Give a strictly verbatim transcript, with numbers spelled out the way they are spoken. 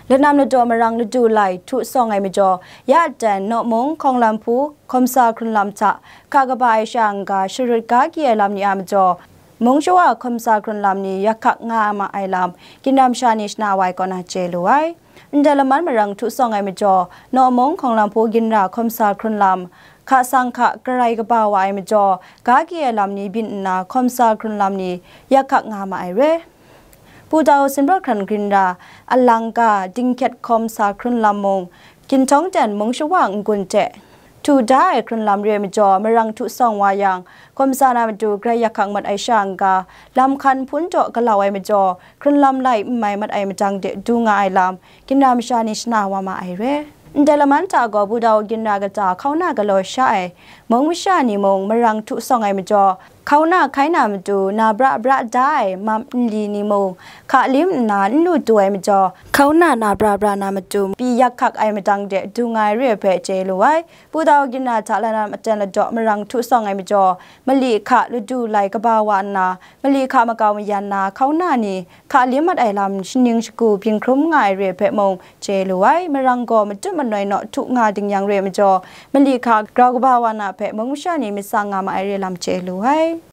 Lanam ladaw marang ladu lai htu sawng ai majaw, ya dan naw mung hkawng lam hpu hkawmsa hkrun lam hta hka kaba ai sha n-ga, sharut ga kyi ai lam ni a majaw, mung shawa hkawmsa hkrun lam ni yak hkak nga ma ai lam, ginra masha ni shana wa ai kaw na chye lu ai. Ndai laman marang htu sawng ai majaw, naw mung hkawng lam hpu ginra hkawmsa hkrun lam, hka sang hka karai kaba wa ai majaw, ga kyi ai lam ni byin nna hkawmsa hkrun lam ni yak hkak nga ma ai re. Pudau Sinprawt hkran ginra, alangga dinghkyet hkawmsa hkrun lam mung, ginhtawng dan mung shawa n-gun hte htu da ai hkrun lam re ai majaw, marang htu sawng wa yang, hkawmsa na matu grai yak hkak mat ai sha n-ga, lam hkan hpun daw galau ai majaw, hkrun lam lai n mai mat ai madang de du nga ai lam, ginra masha ni shana wa ma ai re. Ndai laman hta gaw, Pudau ginra kata hkauna galaw sha ai mung masha ni mung marang htu sawng ai majaw, hkauna hkai na matu na bra bra da ai mam nli ni mung, hka lim nna n lu du ai majaw, hkauna na bra bra na matu pyi yak hkak ai madang de du nga ai re ai hpe chye lu ai. Pudau ginra hta lanam aten ladaw marang htu sawng ai majaw, mali hka ladu lai kaba wa nna, mali hka makau mayan na hkauna ni hka lim mat ai lam shaning shagu byin hkrum nga ai re ai hpe mung chye lu ai. Marang gaw matut manoi naw htu nga ding yang re ai majaw, mali hka grau kaba wa na hpe mung masha ni myit tsang nga ma ai re lam chye lu ai.